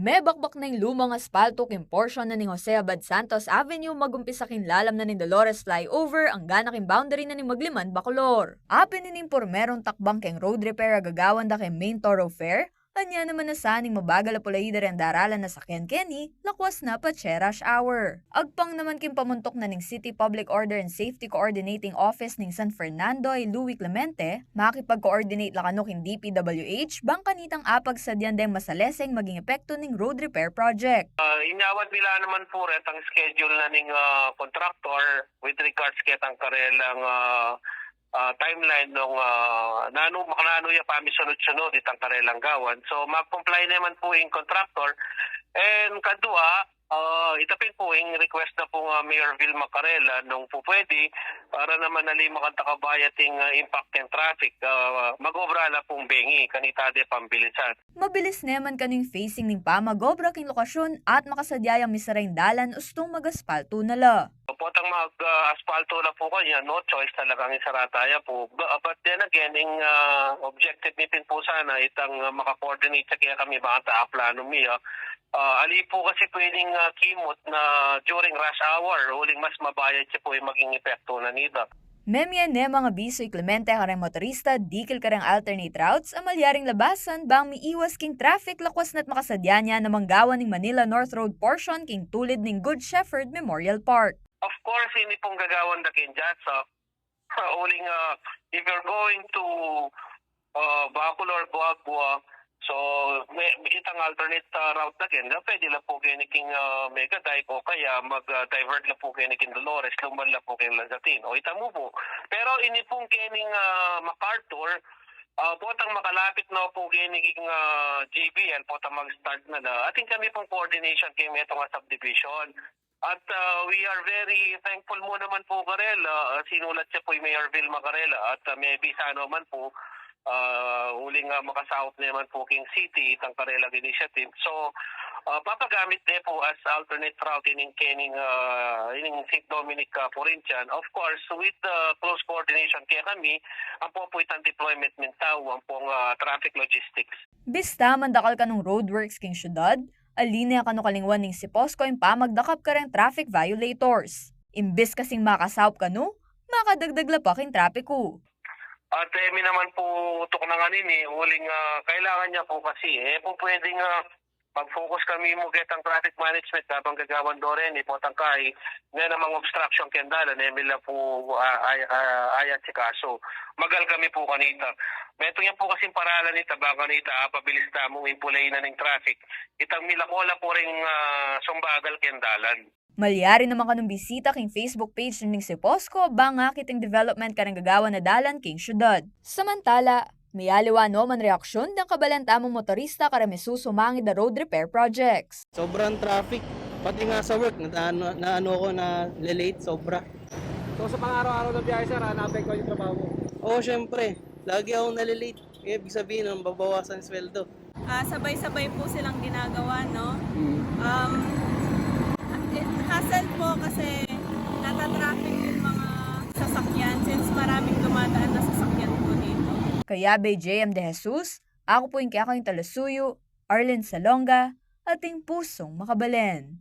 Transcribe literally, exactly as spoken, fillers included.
Mebakbak na ing lumang aspalto king porsyon na ning Jose Abad Santos Avenue, magumpisa king lalam na ning Dolores Flyover, angga na king boundary na ning Magliman, Bacolor. Apin ini ing purmerung takbang keng road repair a gagawan da keng main thoroughfare, anya naman a sa ning mabagal a pulaida reng daralan a sakyan keni, lakwas na patse rush hour. Agpang naman king pamuntuk na ning City Public Order and Safety Coordinating Office ning San Fernando, i Louie Clemente, makipag-coordinate la kanu king D P W H, bang kanitang apagsadyan deng masaleseng maging epekto ning road repair project. Ah, inyawad mi la naman pu retang schedule na ning, ah, contractor with regards ketang karelang, ah, ah, timeline nung, ah, nanu, makananu ya pamisunod-sunod itang karelang gawan. So, mag-comply naman pu ing contractor. And kadua, ah, ita pin pu ing request na pu, ah, Mayor Vilma Carela nung pu pwede, para naman ali makanta kabayat ing, ah, impact ning traffic, ah, mag-obra la pung bengi, kanita de pambilisan. Mabilis naman kanu ing phasing ning pamag-obra king lokasyun at makasadya yang misara ing dalan ustung mag-aspalto na la. Potang mag, ah, aspalto na pu kaya, no choice, talagang isara taya pu. Ba-, but then again, ing, ah, objective mi pin pu sana, itang, ah, maka-coordinate ya kekami, bang ta plano mi, ah. Ah, ali pu kasi pwedeng, ah, kimut na during rush hour, uling mas mabayat ya pu ing maging epekto na nita. Memie ne mang abisu i Clemente kareng motorista dikil kareng alternate routes a malyaring labasan bang miiwas king traffic, lakwas na't makasadya ne namang gawan ning Manila North Road portion king tulid ning Good Shepherd Memorial Park. Of course, ini pung gagawan da keng JASAC. Uling, ah, if you're going to, ah, Bacolor, Guagua, so, me-, itang alternate, ah, route na keni, pwede la pu keni king, ah, Mega Dike o kaya mag, ah, divert la pu keni king Dolores, lumban la pu keng Lanzatin. O, ita mu pu. Pero ini pung kening, ah, MacArthur, ah, potang makalapit na pu keni king, ah, J B L, potang mag-start na la. Atin kami pung coordination keng metung a subdivision. At, ah, we are very thankful mu naman pu karela, ah, sinulat ya pu i Mayor Vilma Carela at, ah, mebisa naman pu, ah, uling, ah, makasaup naman pu keng city itang karelang initiative. So, ah, papagamit ne pu as alternate route ining kening, ah, ining Saint Dominic, ah, Corinthian. Of course, with the close coordination kekami, ampo pu itang deployment ning tau, ampong, ah, traffic logistics. Bista man dakal kanung roadworks king syudad, ali ne kanu kalingwan ning CEPOSCO ing pamagdakap kareng traffic violators. Imbis kasing makasaup kanu, makadagdag la pa king trapiku. At, eh, mi naman pu tuknangan ini, uling, ah, kailangan ya pu kasi, eh, pu pwedeng, ah, mag-focus kami mu ketang traffic management, habang gagawan do reni, potang kai, ne namang obstruction keng dalan, eh, mi la pu, ah, ay-, ah, ayasikaso. Magal kami pu kanita. Metung ya pu kasing paralan nita, bang kanita, ah, pabilis tamu ing pulayan na ning traffic. Itang milako la pu ring, ah, sumbagal keng dalan. Malyari naman kanung bisita king Facebook page ning CEPOSCO bang akit ing development kareng gagawan a dalan king syudad. Samantala, miyaliwa no man reaksyun deng kabalen tamung motorista kareng misusumangid a road repair projects. Sobrang traffic. Pati nga sa work, na, na, na ano ako, na-late, sobra. So, sa pang-araw-araw na biyahe, sir, ah, naapektuhan yung trabaho mo? Oo, syempre. Lagi akong nalilate. Ibig sabihin, ang babawasan sweldo. Ah, sabay-sabay po silang ginagawa, no? Mm. Um, it, hassle po kasi natatraffic yung mga sasakyan since maraming dumadaan na sasakyan po dito. Kayabe J M De Jesus, aku pu ing kekayung talasuyu, Arlene Salonga, ating pusung makabalen.